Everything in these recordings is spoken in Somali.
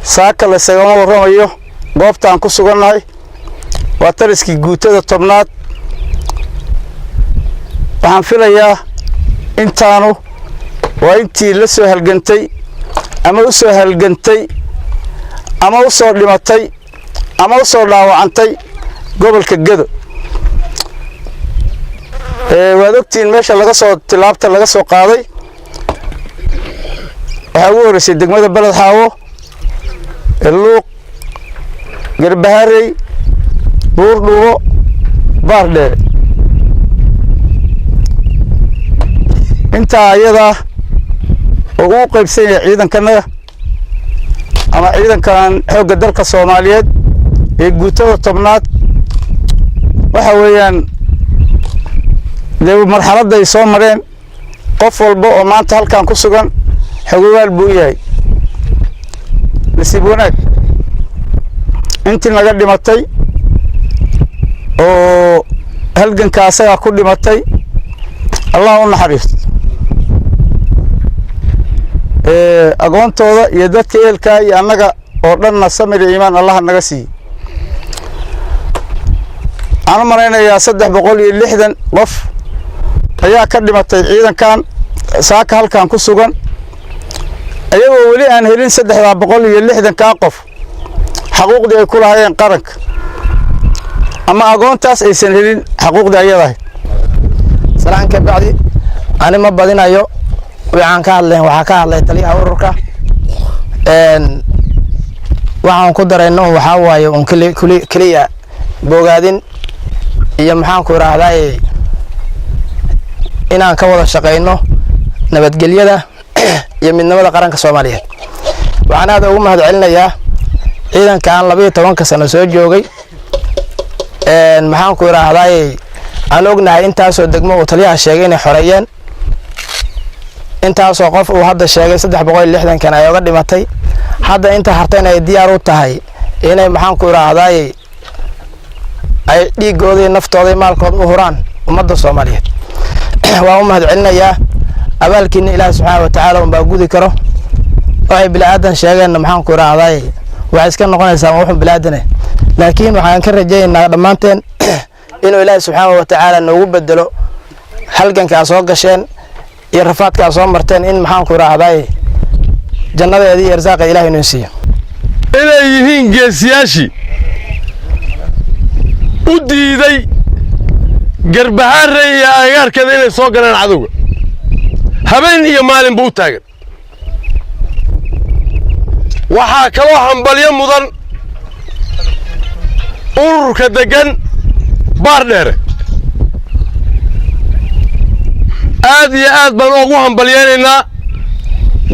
Saaka laysagama warramayo. Goobtaan ku sugannahay waa taliskii guutada 10aad. Waxaan filayaa intaanu waa intii la soo halgantay ama u soo halgantay ama u soo dhimatay ama u soo dhaawacantay gobolka Gedo. Waad ogtihiin meesha laga soo tilaabta laga soo qaaday. Waxaa ugu horreysay degmada Beled Xaawo, Luuq, Garbaharey, Buurdhubo, Baardheere. Intaa ayadaa oo uu qaybsan yahay ciidankanaga ama ciidankan xoogga dalka Soomaaliyeed ee guutada 10aad, waxa weeyaan dee marxaladda ay soo mareen qof walba oo maanta halkan ku sugan xogogaal buu yahay. Nasiib wanaag, intii naga dhimatay oo halganka asagaa ku dhimatay, Allah u naxariisto. Agoontooda iyo dadka ehelkaa iyo annaga oo dhanna samir iyo iimaan Allaha naga siiye. Waxaan u malaynayaa 360 qof ayaa ka dhimatay ciidankan saaka halkan ku sugan, ayagoo weli aan helin 360-kaa qof xaquuqdii ay ku lahaayeen qaranka, ama agoontaas aysan helin xaquuqdii ayadahay. Salaan ka bacdi, ani ma badinayo. Waxaan ka hadleen waxaa ka hadlay taliyaha ururka. Waxaan ku darayno waxaa waaye un keliya bogaadin iyo, maxaan ku idhaahdaa, inaan ka wada shaqayno nabadgelyada iyo midnimada qaranka Soomaaliyeed. Waxaan aad ugu mahad celinayaa ciidankan 12-ka sano soo joogay. Maxaan ku idhaahdaay, aan ognahay intaasoo degmo uu taliyaha sheegay inay xoreeyeen, intaasoo qof uu hadda sheegay 360-kan ay oga dhimatay, hadda inta hartayna ay diyaar u tahay inay, maxaan ku idhaahdaay, ay dhiigooda iyo naftooda iyo maalkooda u huraan ummadda Soomaaliyeed. Waan u mahad celinayaa. Abaalkiina Ilaahi subxaana wa tacaala unbaa gudi karo. Waxay bini-aadan sheegeenna, maxaan ku idhaahdaay, waxay iska noqonaysaa wuxun bini-aadane, laakiin waxaan ka rajaynaynaa dhammaanteen inuu Ilaahi subxaana wa tacaala noogu bedelo halganka aa soo gasheen iyo rafaadka aa soo marteen, in, maxaan ku idhaahdaay, jannadeedii iyo arsaaqa Ilahay inuu siiyo. Inay yihiin geesiyaashii u diiday Garbahaarey iyo agagaarkeeda inay soo galaan cadowga, habeen iyo maalinba u taagan. Waxaa kaloo hambalyo mudan ururka deggan Baardheere. Aad iyo aad baan ugu hambalyaynaynaa,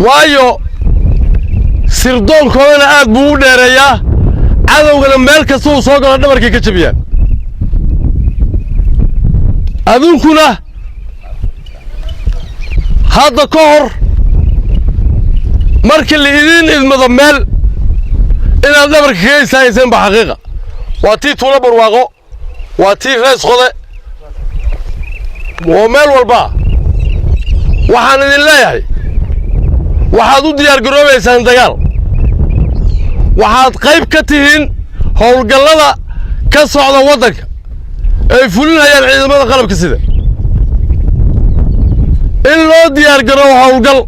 waayo sirdoonkoodana aad buu u dheereeyaa, cadowgana meel kasta uu soo galo dhabarkay ka jabiyaan. Adunkuna hadda ka hor markii la idiin idmado meel inaad dhabarka kaga istaagayseen ba xaqiiqa. Waa tii Tuulo Barwaaqo, waa tii Rees Qode, oo meel walbaa. Waxaan idin leeyahay, waxaad u diyaar garoobaysaan dagaal. Waxaad qayb ka tihiin howlgallada ka socda waddanka ay fulinayaan ciidamada qalabka sida. In loo diyaar garoobo howlgal,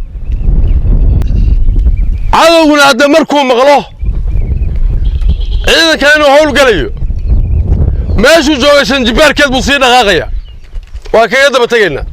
cadowguna hadda markuu maqlo ciidanka inuu howlgalayo, meeshuu jooga shanjibaarkeed buu sii dhaqaaqaya. Waa kaga daba tegaynaa.